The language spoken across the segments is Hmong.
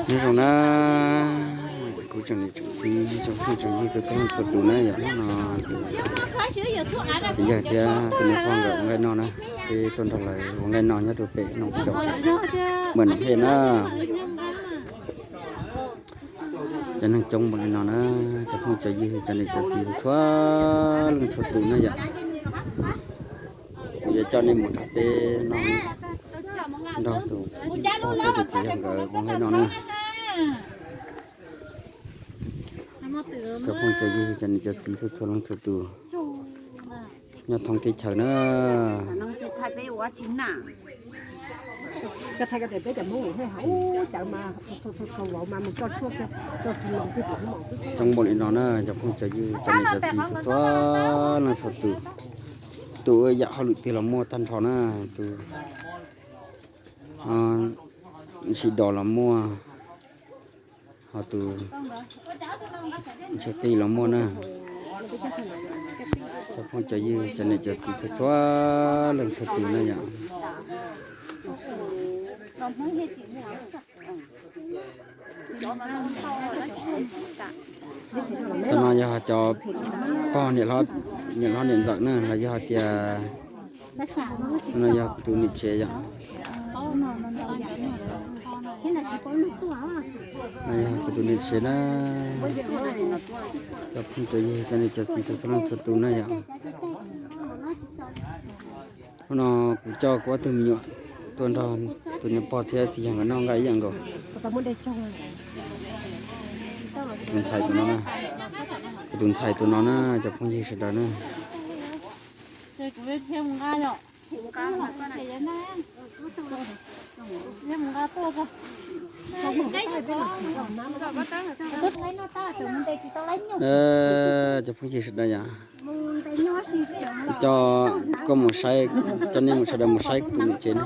Nyob zoo na, kuv tsoom niam tsoom txiv tsoom phooj tsoom ywg txhua leej txhua tus na, yog hnub no txiv yawg thiab tus niam pog nkawd ua nqaij noj na, peb tuaj nrog lawv ua nqaij noj nyob rau pem Noom Xyooj, Maj Noom Hej na. Cov neeg coob npaum li no na, cov phooj cov ywg cov niam cov txiv txhua leej txhua tus na yom. Kuv yuav coj nej mus nrog peb noj nrog tus pog thiab tus txiv yawg nkawd ua nqaij noj na. Cov phooj cov ywg cov niam cov txiv txhua txhua leej txhua tus nyob thoob teb chaws na. Coob npaum li no na, cov phooj cov ywg cov niam cov txiv txhua txhua leej txhua tus, tus yam hauj lwm twg los muaj tag nrho na, tus ntshis dos los muaj, ho tus ntshis qis los muaj na. Cov phooj cov ywg cov niam cov txiv txhua txhua leej txhua tus na yom. Cov no yog cov pog niam hlob niam ntxawm na, los yog hais tias no yog kuv tus niam tsev yom. No yog kuv tus niam tsev na. Cov phooj cov ywg cov niam cov txiv txhua txhua leej txhua tus na yom. Hnub no kuv coj kuv ob tug me nyuam tuaj nrog tus niam pog thiab txiv yawg nkawd noj nqaij ib yam nkaus. Tus ntxhais tus no na, kuv tus ntxhais tus no na, cov phooj ywg sawv daws na. Cov phooj ywg sawv daws yom, kuv coj koj mus saib, coj nej mus sawv daws mus saib kuv tus niam tsev na.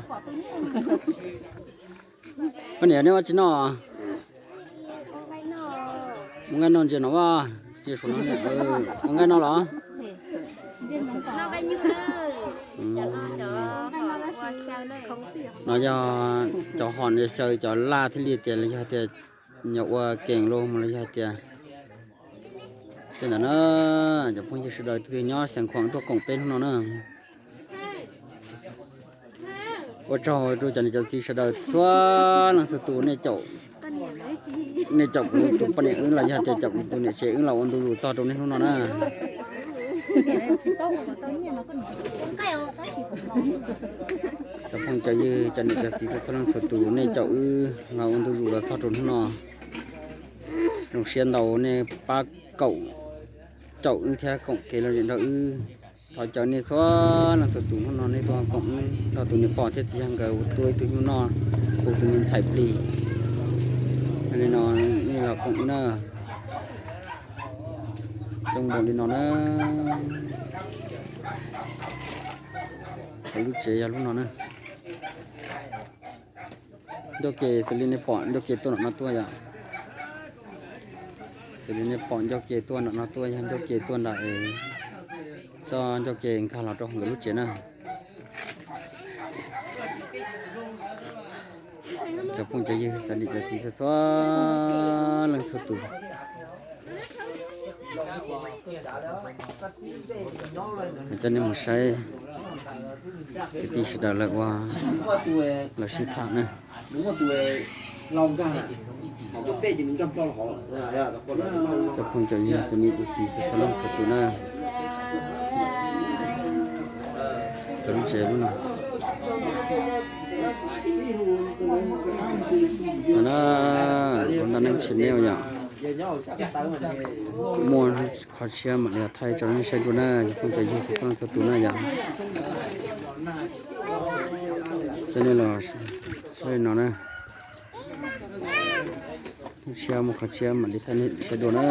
Koj niam, neb ua tsi noj? Ua nqaij noj ntsia no as, tsis saum no, ua nqaij noj los? No yog cov hom, yog xyaw cov laj thiaj li tias, los yog tias nyias ua kees los los yog tias tej ntawd na. Cov phooj ywg sawv daws twg nyob Xeev Khuam tuaj koom peb hnub no na. Ua tsaug rau cov niam cov txiv sawv daws txhua leej txhua tus, nej caum kuv tus poj niam wb los yog tias caum kuv tus niam tsev wb los ua ntu zus txog rau nej hnub no na. Cov phooj cov ywg cov niam cov txiv txhua leej txhua tus, nej caum wb los ua ntu zus los txog rau hnub no. Zoo siab ntau nej pab koom, caum wb thiab koom kev lom zem nrog wb. Thov caw nej txhua leej txhua tus hnub no nej tuaj koom wb nrog tus niam pog thiab txiv yawg nkawd ua tub ib tug nyuj noj, ua tus me ntxhais plig. Yog li no nej los koom wb na. Coob npaum li no na. Lub tsev yog lub no na. Ncauj ke xws li nej pom ncauj ke tuaj nram no tuaj yom. Xws li nej pom ncauj ke tuaj nram no tuaj yog ncauj ke tuaj nram es txoj ncauj ke nkag los rau hauv nkawd lub tsev na. Cov phooj cov ywg cov niam cov txiv txhua txhua leej txhua tus, coj nej mus saib kwv tij sawv daws lawv ua, lawv sib tham na. Cov phooj cov ywg cov niam cov txiv txhua txhua leej txhua tus na. Cov lub tsev lub no. No na, kuv Ntaj Neeb channel yom. Muaj qhov tshiab mam li thaij rau nej saib dua na, cov phooj cov ywg txhua leej txhua tus na yom. Coj nej los saib li no na. Lub tshiab muaj qhov tshiab mam li thaij nej saib dua na.